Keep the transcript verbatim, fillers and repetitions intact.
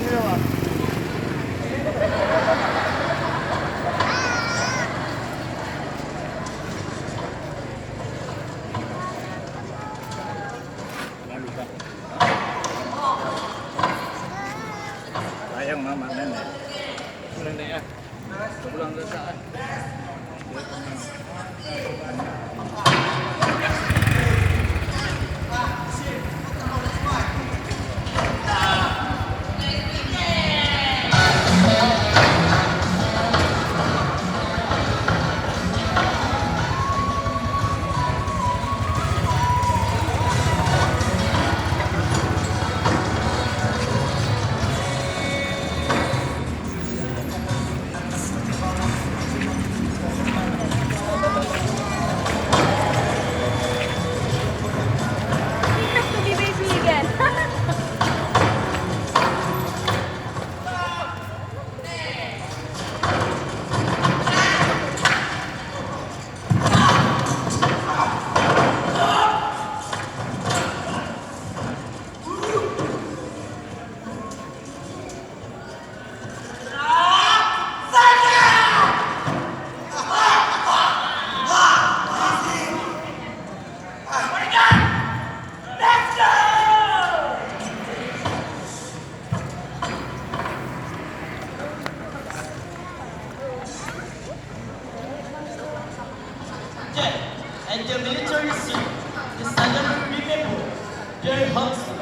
Sayang mama nenek. Nenek, ah. Pulang ke saat. Check. At the military seat, the Southern People, Jerry Hudson.